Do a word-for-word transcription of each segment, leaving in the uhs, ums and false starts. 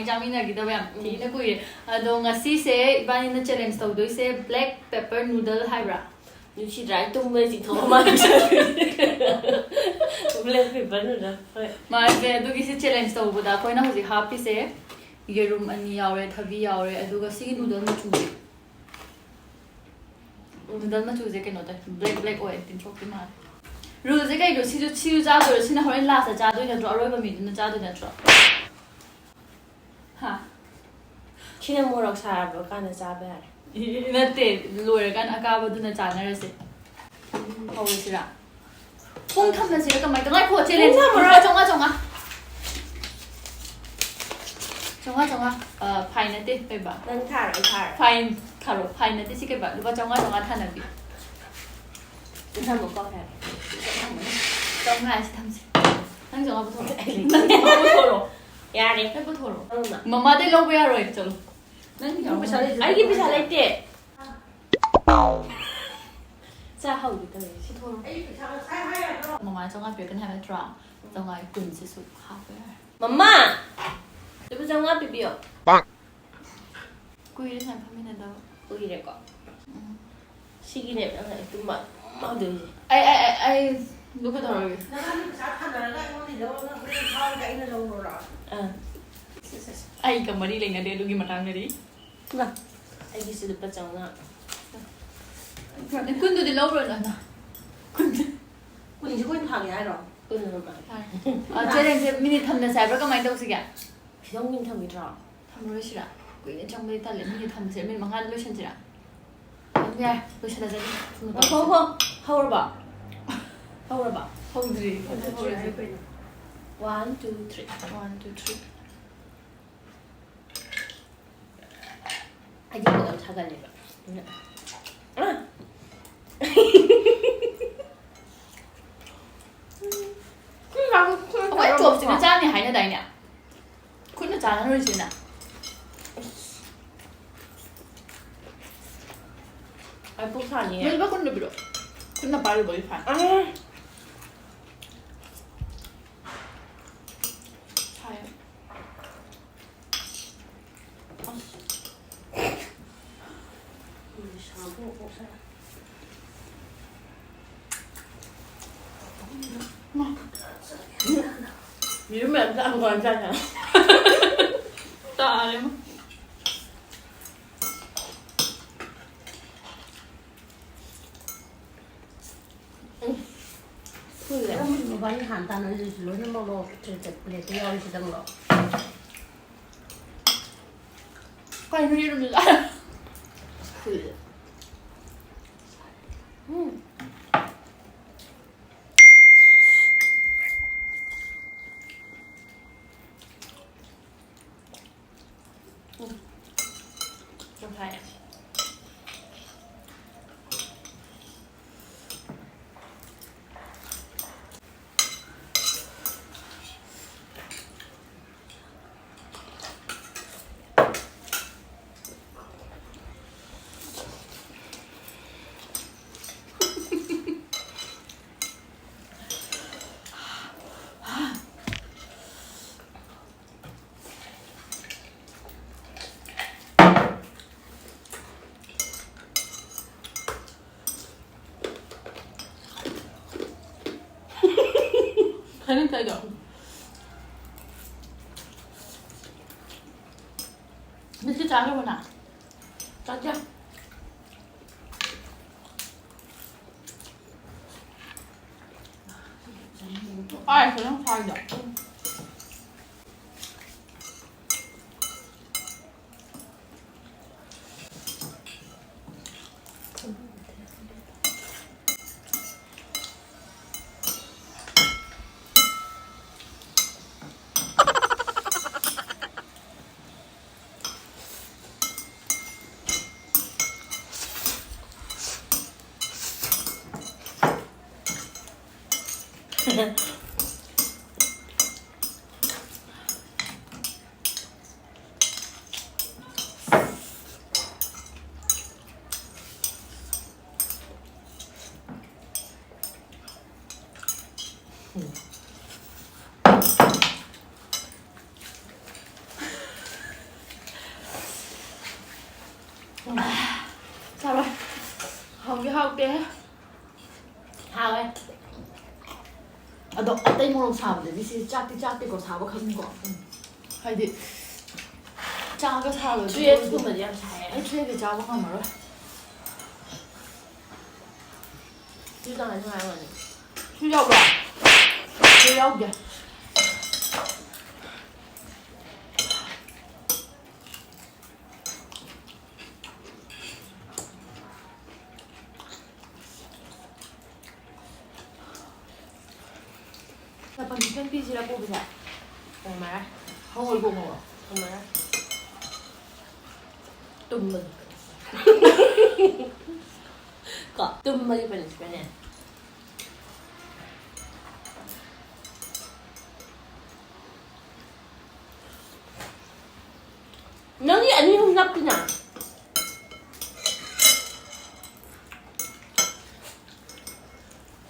ꯆꯥꯃꯤꯟꯅꯈꯤꯗꯕ ꯌꯥꯝ ꯊꯤꯅ ꯀꯨꯏꯔꯦ꯫ ꯑꯗꯣ ꯉꯁꯤꯁꯦ ꯏꯕꯥꯅꯤꯅ ꯆꯦꯂꯦꯟꯖ ꯇꯧꯗꯣꯏꯁꯦ ꯕ꯭ꯂꯦꯛ ꯄꯦꯄꯔ ꯅꯨꯗꯜ ꯍꯥꯏꯕ꯭ꯔꯥ? ꯅꯨꯡꯁꯤꯗ꯭ꯔꯥ? ꯑꯩ ꯇꯨꯝꯕꯗ ꯆꯤꯡꯊꯣꯛꯑ ꯃꯥꯜꯂꯦ꯫ Black paper noodle. ꯍꯣꯏ꯫ ꯃꯥꯁꯦ ꯑꯗꯨꯒꯤꯁꯦ ꯆꯦꯂꯦꯟꯖ ꯇꯧꯕꯗ ꯑꯩꯈꯣꯏꯅ ꯍꯧꯖꯤꯛ ꯍꯥꯞꯄꯤꯁꯦ ꯌꯦꯔꯨꯝ ꯑꯅꯤ ꯌꯥꯎꯔꯦ, ꯊꯕꯤ ꯌꯥꯎꯔꯦ, ꯑꯗꯨꯒ ꯁꯤꯒꯤ ꯅꯨꯗꯜ ꯃꯆꯨꯁꯦ, ꯅꯨꯗꯜ ꯃꯆꯨꯁꯦ ꯀꯩꯅꯣ ꯇꯧꯋꯦ, ꯕ꯭ꯂꯦꯛ ꯕ꯭ꯂꯦꯛ ꯑꯣꯏ, ꯇꯤꯟꯊ꯭ꯔꯣꯛꯇꯤ ꯃꯥꯜꯂꯦ꯫ ꯔꯨꯜꯁꯦ ꯀꯩꯅꯣ? ꯁꯤꯁꯨ ꯁꯤꯁꯨ ꯆꯥꯗꯣꯏꯔꯣ? ꯁꯤꯅ ꯍꯣꯔꯦꯟ ꯂꯥꯁꯇ ꯆꯥꯗꯣꯏ ꯅꯠꯇ꯭ꯔꯣ? ꯑꯔꯣꯏꯕ ꯃꯤꯗꯨꯅ ꯆꯥꯗꯣꯏ ꯅꯠꯇ꯭ꯔꯣ? ꯍꯥ? ꯁꯤꯅ ꯃꯣꯔꯣꯛ ꯁꯥꯔꯕ ꯀꯥꯟꯗ ꯆꯥꯕ ꯌꯥꯔꯦ꯫ ꯏ-, ꯅꯠꯇꯦ, ꯂꯣꯏꯔꯀꯥꯟꯗ ꯑꯀꯥꯕꯗꯨꯅ ꯆꯥꯅꯔꯁꯦ꯫ ꯍꯧꯔꯁꯤꯔꯥ? ꯄꯨꯡ ꯊꯝꯃꯁꯤꯔꯥ? ꯀꯃꯥꯏ ꯇꯧ? ꯉꯥꯏꯈꯣ, ꯆꯦꯂꯦꯟꯖ꯫ ꯄꯨꯡ ꯊꯝꯃꯔꯣꯏ꯫ ꯂꯨꯄꯥ ꯆꯥꯝꯃꯉꯥ, ꯆꯥꯝꯃꯉꯥ꯫ ꯆꯥꯝꯃꯉꯥ, ꯆꯥꯝꯃꯉꯥ꯫ ꯑ, ꯐꯥꯏꯟ ꯅꯠꯇꯦ, ꯀꯩꯕ? ꯅꯪ ꯊꯥꯔꯣ, ꯑꯩ ꯊꯥꯔꯣ꯫ ꯐꯥꯏꯟ ꯊꯥꯔꯣ꯫ ꯐꯥꯏꯟ ꯅꯠꯇꯦ, ꯁꯤ ꯀꯩꯕ? ꯂꯨꯄꯥ ꯆꯥꯝꯃꯉꯥ, ꯆꯥꯝꯃꯉꯥ ꯊꯥꯅꯕꯤ꯫ ꯊꯝꯃꯣꯀꯣ, ꯌꯥꯔꯦ꯫ ꯆꯥꯝꯃꯉꯥ ꯁꯤ ꯊꯝꯁꯤ꯫ ꯅꯪ ꯆꯥꯝꯃꯉꯥ ꯄꯨꯊꯣꯔꯛꯑꯣ꯫ ꯅꯪ ꯄꯨꯊꯣꯔꯛꯑꯣ꯫ ꯌꯥꯔꯦ꯫ ꯅꯪ ꯄꯨꯊꯣꯔꯛꯑꯣ꯫ ꯅꯪꯅ꯫ ꯃꯃꯥꯗꯩ ꯂꯧꯕ ꯌꯥꯔꯣꯏ, ꯆꯠꯂꯣ꯫ ꯅꯪ ꯄꯩꯁꯥ ꯂꯩꯇ꯭ꯔꯗꯤ ꯑꯩꯒꯤ ꯄꯩꯁꯥ ꯂꯩꯇꯦ꯫ ꯆꯥ ꯍꯧꯒꯦ ꯇꯧꯋꯦ꯫ ꯁꯤ ꯊꯣꯛꯂꯣ꯫ ꯃꯃꯥ ꯆꯥꯝꯃꯉꯥ ꯄꯤꯔꯛꯀꯅꯤ ꯍꯥꯏꯕ ꯅꯠꯇ꯭ꯔꯣ? ꯆꯥꯝꯃꯉꯥ ꯀꯨꯟꯁꯤꯁꯨ ꯍꯥꯞꯄ ꯌꯥꯔꯦ꯫ ꯃꯃꯥ! ꯂꯨꯄꯥ ꯆꯥꯝꯃꯉꯥ ꯄꯤꯕꯤꯌꯣ꯫ ꯄꯥꯛ! ꯀꯨꯏꯔꯦ ꯁꯨꯃꯥꯏꯅ ꯐꯝꯃꯤꯟꯅꯗꯕ꯫ ꯀꯨꯏꯔꯦꯀꯣ꯫ ꯎꯝ꯫ ꯁꯤꯒꯤꯅꯦꯕ ꯅꯪꯅ ꯑꯩ ꯇꯨꯝꯕ ꯑꯗꯨꯝ ꯍꯧꯗꯣꯏꯁꯦ꯫ ꯑꯩ, ꯑꯩ, ꯑꯩ, ꯑꯩ, ꯑꯗꯨ ꯀꯩꯗꯧꯔꯒꯦ? ꯅꯕꯥꯅꯤ ꯄꯩꯁꯥ ꯊꯥꯅꯔꯒ ꯑꯩꯉꯣꯟꯗ ꯂꯧꯔꯒ ꯍꯣꯔꯦꯟ ꯐꯥꯎꯔꯒ ꯑꯩꯅ ꯂꯧꯔꯣꯔꯥ? ꯑꯥ꯫ ꯑꯩꯒ ꯃꯔꯤ ꯂꯩꯅꯗꯦ ꯑꯗꯨꯒꯤ ꯃꯇꯥꯡꯗꯗꯤ꯫ ꯑꯩꯒꯤꯁꯨ ꯂꯨꯄꯥ ꯆꯥꯝꯃꯉꯥ꯫ ꯀꯨꯟꯗꯨꯗꯤ ꯂꯧꯔꯣꯏ ꯅꯪꯅ꯫ ꯀꯨꯟꯗꯤ꯫ ꯀꯨꯟꯁꯤ ꯀꯨꯏꯅ ꯊꯥꯒꯦ ꯍꯥꯏꯔꯣ? ꯀꯨꯟ ꯑꯗꯨꯃꯥꯏꯅ꯫ ꯌꯥꯔꯦ꯫ ꯑ, ꯆꯦꯂꯦꯟꯖꯁꯦ ꯃꯤꯅꯤꯠ ꯊꯝꯅꯁꯦ ꯍꯥꯏꯕ꯭ꯔꯥ? ꯀꯃꯥꯏꯅ ꯇꯧꯁꯤꯒꯦ? ꯈꯤꯇꯪ ꯀꯨꯏꯅ ꯊꯝꯈꯤꯗ꯭ꯔꯣ? ꯊꯝꯃꯔꯣꯏꯁꯤꯔꯥ? ꯀꯨꯏꯅ ꯆꯪꯕꯗꯤ ꯇꯜꯂꯦ꯫ ꯃꯤꯅꯤꯠ ꯊꯝꯕꯁꯦ ꯃꯤꯅꯤꯠ ꯃꯉꯥꯗ ꯂꯣꯏꯁꯤꯟꯁꯤꯔꯥ? ꯑꯗꯨꯝ ꯌꯥꯔꯦ, ꯂꯣꯏꯁꯤꯜꯂꯁꯦ ꯑꯗꯨꯝ꯫ ꯊꯨꯅ ꯍꯣ, ꯍꯣ, ꯇꯧꯁꯦ꯫ ꯍꯣ꯫ ꯍꯧꯔꯕ? ꯍꯧꯔꯕ? ꯍꯧꯗ꯭ꯔꯤ꯫ ꯍꯧꯗ꯭ꯔꯤ ꯍꯧꯔꯁꯦ꯫ One, two, three. One, two, three. ꯑꯩꯗꯤ ꯀꯣꯛ ꯌꯥꯝ ꯁꯥꯒꯜꯂꯦꯕ꯫ ꯑꯗꯨꯅ꯫ ꯑꯥ! ꯑꯩꯈꯣꯏ ꯆꯣꯞꯁꯤꯅ ꯆꯥꯅꯤ ꯍꯥꯏꯅꯗꯥꯏꯅꯦ? ꯈꯨꯠꯅ ꯆꯥꯅꯔꯣꯏꯁꯤꯅ꯫ ꯑꯩ ꯄꯨꯛ ꯁꯥꯅꯤꯌꯦ꯫ ꯂꯣꯏꯕ ꯈꯨꯠꯅ ꯄꯤꯔꯛꯑꯣ꯫ ꯈꯨꯠꯅ ꯄꯥꯏꯔꯨꯕꯒꯤ ꯐꯥꯏꯟ꯫ ꯑꯥ! ꯁꯥꯏ꯫ ꯁꯥꯕ ꯀꯣꯛ ꯁꯥꯏ꯫ ꯌꯦꯔꯨꯝ ꯃꯌꯥꯝ ꯆꯥꯕ ꯀꯥꯟꯗ ꯆꯥꯛ ꯆꯥꯅ ꯇꯥꯔꯦ꯫ ꯐꯨꯜꯂꯦ꯫ ꯃꯕꯥꯅꯤ ꯍꯥꯟꯅ ꯇꯥꯟꯅꯔꯤꯁꯤ ꯂꯣꯏꯅꯃꯛ ꯂꯣ꯫ ꯄ꯭ꯂꯦꯠꯇ ꯌꯥꯎꯔꯤꯁꯤꯗꯪ ꯂꯣ꯫ ꯀꯩꯅꯣ ꯌꯦꯔꯨꯝꯁꯦ? ꯐꯨꯜꯂꯦ꯫ ꯎꯝ꯫ ꯎꯝ꯫ ꯌꯥꯝ ꯁꯥꯏꯌꯦ꯫ ꯈꯔ ꯆꯥꯏꯗꯣ꯫ ꯕꯤꯁꯀꯤꯠ ꯆꯥꯈ꯭ꯔꯕꯣ ꯅꯪ? ꯆꯥꯗꯦ꯫ ꯑꯥꯏꯁ ꯈꯤꯇꯪ ꯊꯥꯏꯗ꯫ ꯍꯥꯎꯇꯦꯍꯦ꯫ ꯍꯥꯎꯋꯦ꯫ ꯑꯗꯣ ꯑꯇꯩ ꯃꯣꯔꯣꯛ ꯁꯥꯕꯗꯗꯤ ꯁꯤ ꯆꯥꯛꯇꯤ ꯆꯥꯛꯇꯦꯀꯣ, ꯁꯥꯕ ꯈꯪꯉꯤꯀꯣ꯫ ꯎꯝ꯫ ꯍꯥꯏꯗꯤ ꯆꯥꯒ ꯁꯥꯕꯗꯤ ꯊ꯭ꯔꯤ ꯑꯦꯛꯁ ꯀꯨꯝꯕꯗꯤ ꯌꯥꯝ ꯁꯥꯏꯌꯦ꯫ ꯑꯩ ꯊ꯭ꯔꯤ ꯑꯦꯛꯁ ꯆꯥꯕ ꯉꯝꯃꯔꯣꯏ꯫ ꯁꯤ ꯀꯃꯥꯏꯅ ꯅꯨꯡꯉꯥꯏꯔꯝꯒꯅꯤ? ꯁꯤ ꯌꯥꯎꯕ꯭ꯔꯥ? ꯁꯤ ꯌꯥꯎꯗꯦ꯫ ꯆꯄꯟ ꯈꯤꯇꯪ ꯄꯤꯁꯤꯔ ꯄꯨꯕꯁꯦ? ꯉꯝꯃꯔꯣꯏ꯫ ꯍꯧꯒꯠꯂꯣ, ꯉꯝꯃꯔꯣꯏ꯫ ꯉꯝꯃꯔꯣꯏ꯫ ꯇꯨꯝꯕꯒꯤ ꯄꯨꯟꯁꯤ꯫ ꯀꯣ, ꯇꯨꯝꯕꯒꯤ ꯄꯨꯟꯁꯤꯅꯦ꯫ ꯅꯪꯒꯤ ꯑꯅꯤ ꯑꯍꯨꯝ ꯅꯞꯄꯤꯅ꯫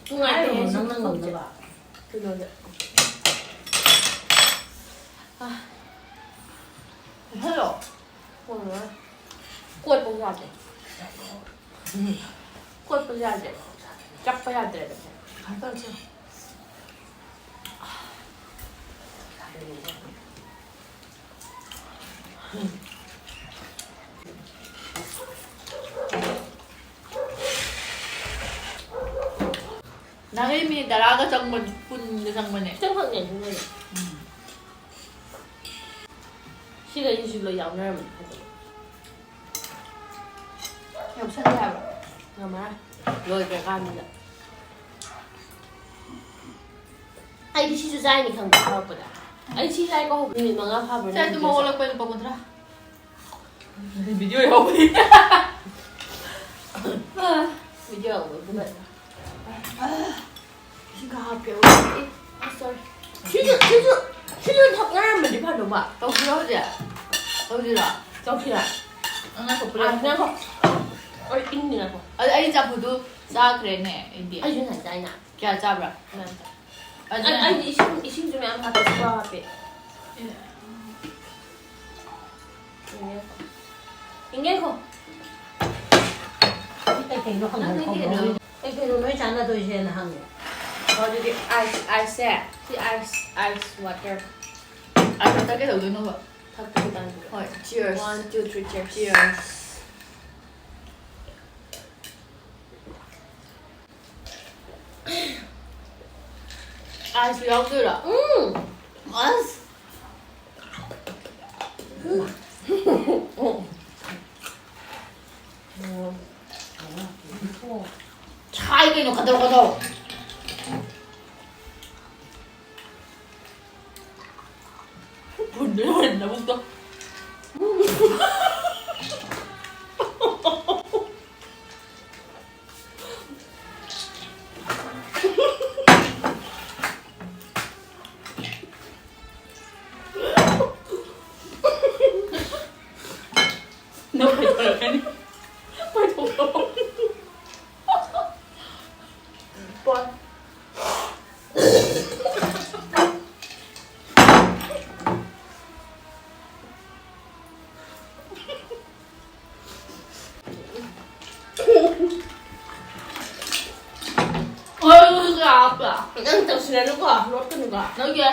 ꯅꯨꯡꯉꯥꯏꯇꯦ ꯍꯥꯏꯔꯨꯅꯨ, ꯁꯤ ꯅꯪꯅ ꯈꯨꯇꯣꯛꯁꯦ꯫ ꯉꯝꯅꯕ꯫ ꯀꯩꯅꯣꯁꯦ꯫ ꯑ꯫ ꯍꯜꯂꯣ꯫ ꯀꯣꯠꯄꯁꯨ ꯌꯥꯗꯦ꯫ ꯀꯣꯠꯄꯁꯨ ꯌꯥꯗꯦ꯫ ꯆꯞꯄ ꯌꯥꯗ꯭ꯔꯦꯕ꯫ ꯀꯩꯅꯣ ꯇꯧꯔꯁꯦ꯫ ꯅꯍꯥꯟꯒꯩ ꯃꯤꯅꯤꯠ ꯇꯔꯥꯒ ꯆꯪꯕꯅꯤ, ꯀꯨꯟꯒ ꯆꯪꯕꯅꯦ꯫ ꯈꯤꯇꯪ ꯈꯛꯅꯦ ꯑꯗꯨꯅꯅꯦ꯫ ꯎꯝ꯫ ꯁꯤꯈꯩꯁꯤꯁꯨ ꯂꯣꯏ ꯌꯥꯎꯅꯔꯝꯃꯅꯤ ꯐꯖꯅ꯫ ꯌꯥꯎꯁꯟꯒꯦ ꯍꯥꯏꯕ꯭ꯔꯣ? ꯉꯝꯃꯔꯣꯏ꯫ ꯂꯣꯏꯈ꯭ꯔꯀꯥꯟꯗꯨꯗ꯫ ꯑꯩꯗꯤ ꯁꯤꯁꯨ ꯆꯥꯏꯅꯤ ꯈꯪꯕ꯭ꯔꯥ ꯍꯧꯔꯛꯄꯗ꯫ ꯑꯩ ꯁꯤ ꯆꯥꯏ ꯀꯧꯕ ꯅꯨꯃꯤꯠ ꯃꯉꯥ ꯐꯥꯕ꯭ꯔꯥ ꯁꯤ ꯑꯩ ꯅꯪ ꯇꯨꯝ ꯍꯧꯒꯠꯂꯛꯄ ꯂꯨꯄꯥ ꯀꯨꯟꯊ꯭ꯔꯥ꯫ ꯚꯤꯗꯤꯑꯣ ꯌꯥꯎꯕꯅꯤ꯫ ꯚꯤꯗꯤꯑꯣ ꯌꯥꯎꯕꯅꯤ꯫ ꯏꯁꯤꯡ ꯈꯔ ꯍꯥꯞꯀꯦ꯫ ꯑꯦ, ꯑ, sorry꯫ ꯁꯤꯁꯨ, ꯁꯤꯁꯨ, ꯁꯤꯁꯨ ꯊꯛꯅꯔꯝꯃꯗꯤ ꯐꯗꯧꯕ꯫ ꯇꯧꯁꯤꯔꯣ ꯍꯧꯖꯤꯛ? ꯇꯧꯁꯤꯔꯣ? ꯇꯧꯁꯤꯔꯥ? ꯑ, ꯉꯥꯏꯈꯣ, ꯄꯨꯂꯞ꯫ ꯑ, ꯉꯥꯏꯈꯣ꯫ ꯍꯣꯏ, ꯏꯪꯅꯤ, ꯉꯥꯏꯈꯣ꯫ ꯑꯗ ꯑꯩ ꯆꯝꯐꯨꯠꯇꯨ ꯆꯥꯈ꯭ꯔꯦꯅꯦ ꯑꯩꯗꯤ꯫ ꯑꯩꯁꯨ ꯉꯁꯥꯏ ꯆꯥꯏꯅ꯫ ꯀꯌꯥ ꯆꯥꯕ꯭ꯔꯥ? ꯃꯌꯥꯝ ꯆꯥꯏ꯫ ꯑꯗꯨꯅ ꯑꯩꯗꯤ ꯏꯁꯤꯡ, ꯏꯁꯤꯡꯁꯨ ꯃꯌꯥꯝ ꯍꯥꯞꯄꯦ, ꯁꯨꯄꯔ ꯍꯥꯞꯄꯦ꯫ ꯏꯪꯉꯦꯀꯣ꯫ ꯏꯪꯉꯦꯀꯣ꯫ ꯀꯩꯅꯣ ꯍꯪꯉꯣ, ꯅꯪ ꯍꯪꯉꯣ꯫ ꯀꯩꯅꯣ? ꯑꯩ ꯀꯩꯅꯣ ꯅꯣꯏ ꯆꯥꯟꯅꯗꯣꯏꯁꯦꯅ ꯍꯪꯉꯦ꯫ ꯑꯣ, ꯑꯗꯨꯗꯤ ice, ice ꯁꯦ꯫ ꯁꯤ ice, ice water꯫ ꯑꯗꯨꯗ ꯀꯩꯗꯧꯗꯣꯏꯅꯣꯕ? ꯊꯛꯄꯒꯤ ꯇꯥꯏꯝꯗ꯫ ꯍꯣꯏ, cheers꯫ One, two, three, cheers꯫ Cheers꯫ Ice ꯁꯨ ꯌꯥꯎꯗꯣꯏꯔꯣ? ꯎꯝ꯫ ꯑꯁ꯫ ꯁꯥꯏ ꯀꯩꯅꯣ, ꯀꯗꯧ ꯀꯗꯧ꯫ ꯐꯨꯟꯗ ꯂꯣꯏꯔꯦ ꯅꯕꯨꯛꯇꯣ꯫ ꯅꯪ ꯐꯥꯏꯊꯣꯔꯛꯀꯅꯤ꯫ ꯐꯥꯏꯊꯣꯛꯑꯣ꯫ ꯄꯣꯟ꯫ ꯅꯪ ꯇꯧꯁꯤꯜꯂꯅꯨꯀꯣ, ꯂꯣꯠꯀꯅꯨꯀꯣ꯫ ꯅꯪꯒꯤ꯫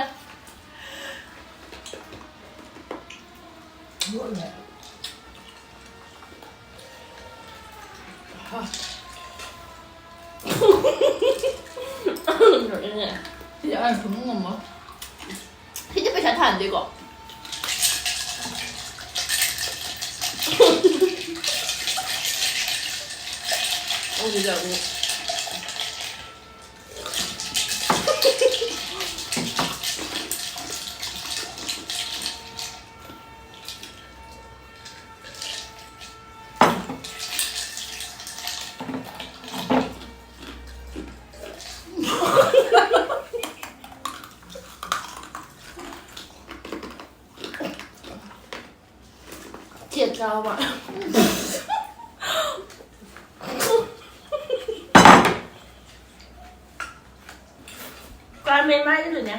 ꯁꯤꯗꯤ ꯑꯩ ꯁꯨꯡꯉꯝ ꯉꯝꯃꯣꯏ꯫ ꯁꯤꯗꯤ ꯄꯩꯁꯥ ꯊꯥꯟꯗꯦꯀꯣ꯫ ꯑꯣ, ꯁꯤꯗ ꯑꯃꯨꯛ꯫ ꯆꯦꯠ ꯆꯥꯕ꯫ ꯀꯥꯔꯃꯦꯟ ꯃꯥꯏꯗꯨꯅꯦ꯫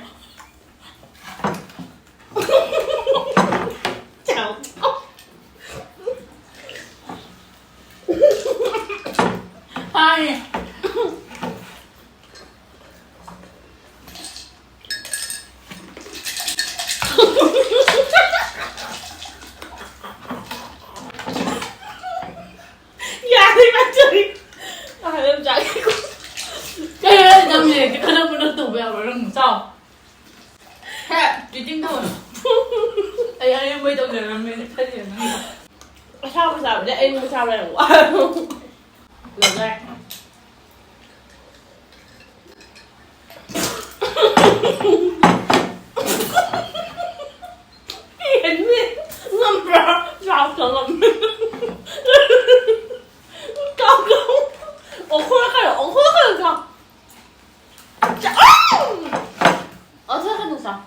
ꯆꯥꯎ꯫ ꯇꯥꯏꯌꯦ꯫ ꯌꯥꯔꯦ, ꯃꯆꯨꯔꯤ꯫ ꯑꯍꯜ ꯌꯥꯝ ꯆꯥꯒꯦꯀꯣ꯫ ꯀꯩꯅꯣ ꯅꯪ ꯃꯤꯔꯦꯛꯇꯤ ꯈꯠꯅ ꯈꯠꯅ ꯇꯧꯕ ꯌꯥꯕ꯭ꯔꯣ? ꯅꯪ ꯆꯥꯎ꯫ ꯈꯔ ꯆꯤꯇꯤꯡ ꯇꯧꯋꯦ꯫ ꯑꯩ ꯑꯔꯦꯝꯕꯩ ꯇꯧꯖꯔꯝꯃꯦꯅ ꯈꯜꯂꯤꯔ ꯅꯪꯗꯣ? ꯑꯁꯥꯕ ꯆꯥꯕꯗꯤ ꯑꯏꯪꯕ ꯆꯥꯕ ꯌꯥꯝ ꯋꯥ꯫ ꯂꯣꯏꯔꯦ꯫ ꯍꯦꯟꯅꯤ꯫ ꯉꯝꯕ꯭ꯔꯥ? ꯆꯥꯎ ꯆꯥꯎ ꯉꯝꯃꯦ꯫ ꯆꯥꯎ ꯆꯥꯎ꯫ ꯑꯣꯈꯣꯔ ꯈꯔ, ꯑꯣꯈꯣꯔ ꯈꯔ ꯆꯥꯎ꯫ ꯆꯥꯎ! ꯑꯣꯈꯣꯔ ꯈꯔ ꯆꯥꯎ꯫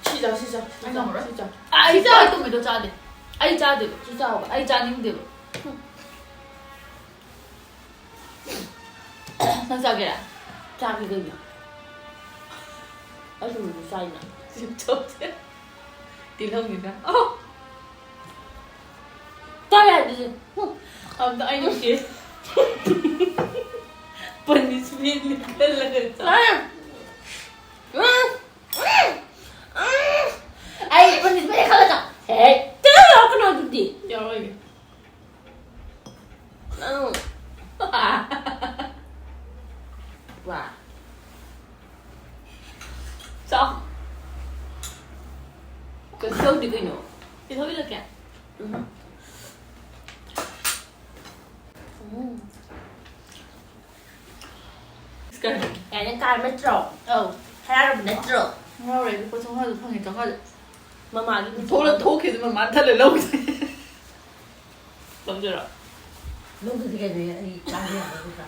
ꯁꯤ ꯆꯥꯎ, ꯁꯤ ꯆꯥꯎ, ꯁꯤ ꯑꯩ ꯆꯥꯎ, ꯉꯝꯃꯔꯣꯏ꯫ ꯁꯤ ꯆꯥꯎ꯫ ꯑꯩ ꯁꯤ ꯆꯥꯎ꯫ ꯆꯥꯛ ꯇꯨꯝꯕꯗꯣ ꯆꯥꯗꯦ꯫ ꯑꯩ ꯆꯥꯗꯦꯕ꯫ ꯁꯤ ꯆꯥꯎꯕ꯫ ꯑꯩ ꯆꯥꯅꯤꯡꯗꯦꯕ꯫ ꯅꯪ ꯆꯥꯒꯦꯔꯥ? ꯆꯥꯒꯦ ꯀꯩꯅꯣ꯫ ꯑꯩ ꯁꯨꯝ ꯆꯥꯏꯅ꯫ ꯆꯥꯎꯁꯦ꯫ ꯇꯤꯜꯍꯧꯅꯤꯗ꯫ ꯑꯣ! ꯆꯥ ꯌꯥꯗ꯭ꯔꯤꯁꯦ꯫ ꯍꯨꯝ꯫ ꯑꯝꯇ ꯑꯩ ꯅꯨꯡꯁꯤ꯫ Punishment ꯈꯜꯂꯒ ꯆꯥ꯫ ꯆꯥ ꯌꯥꯝ-, ꯎꯝ, ꯎꯝ, ꯎꯝ꯫ ꯑꯩ punishment ꯈꯜꯂꯒ ꯆꯥ-, ꯍꯦ, ꯇꯤꯜꯍꯧ ꯌꯥꯎꯔꯛꯀꯅꯣ ꯑꯗꯨꯗꯤ꯫ ꯌꯥꯎꯔꯣꯏꯒꯦ꯫ ꯅꯪ꯫ ꯋꯥ꯫ ꯆꯥꯎ꯫ ꯀꯩꯁꯨ ꯇꯧꯗꯦ ꯀꯩꯅꯣ꯫ ꯇꯤꯜꯍꯧ ꯏꯜꯂꯛꯀꯦ꯫ ꯎꯝ꯫ ꯎꯝ꯫ ꯀꯩꯅꯣ? ꯌꯥꯅꯤ, ꯀꯥꯔ ꯅꯠꯇ꯭ꯔꯣ? ꯑꯧ꯫ ꯍꯔꯥꯎꯔꯕ ꯅꯠꯇ꯭ꯔꯣ? ꯉꯥꯎꯔꯦ, ꯂꯨꯄꯥ ꯆꯥꯝꯃꯉꯥꯗꯣ ꯐꯪꯉꯦ, ꯆꯥꯝꯃꯉꯥꯗꯣ꯫ ꯃꯃꯥꯒꯤ ꯊꯣꯛꯂ-, ꯊꯣꯛꯈꯤꯗꯅ ꯃꯃꯥ ꯊꯜꯂ ꯂꯧꯈꯤꯗꯣꯏꯅꯦ꯫ ꯂꯧꯖꯔꯣ꯫ ꯂꯧꯗꯗꯤ ꯀꯩꯅꯣ, ꯑꯩ ꯆꯥꯕ ꯌꯥꯕ ꯅꯠꯇ꯭ꯔꯥ?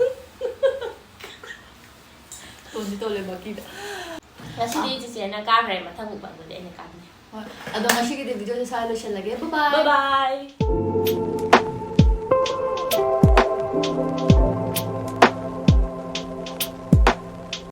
ꯇꯣꯟꯗꯤ ꯇꯣꯜꯂꯦ ꯃꯀꯤꯗ꯫ ꯉꯁꯤꯗꯤ ꯆꯤꯆꯦꯅ ꯀꯥꯈ꯭ꯔꯦ, ꯃꯊꯪ ꯃꯨꯛꯕꯥꯡꯗꯗꯤ ꯑꯩꯅ ꯀꯥꯈꯤꯅꯤ꯫ ꯍꯣꯏ, ꯑꯗꯣ ꯉꯁꯤꯒꯤꯗꯤ ꯚꯤꯗꯤꯑꯣꯁꯦ ꯁ꯭ꯋꯥꯏꯗ ꯂꯣꯏꯁꯤꯜꯂꯒꯦ꯫ Bye bye. Bye bye.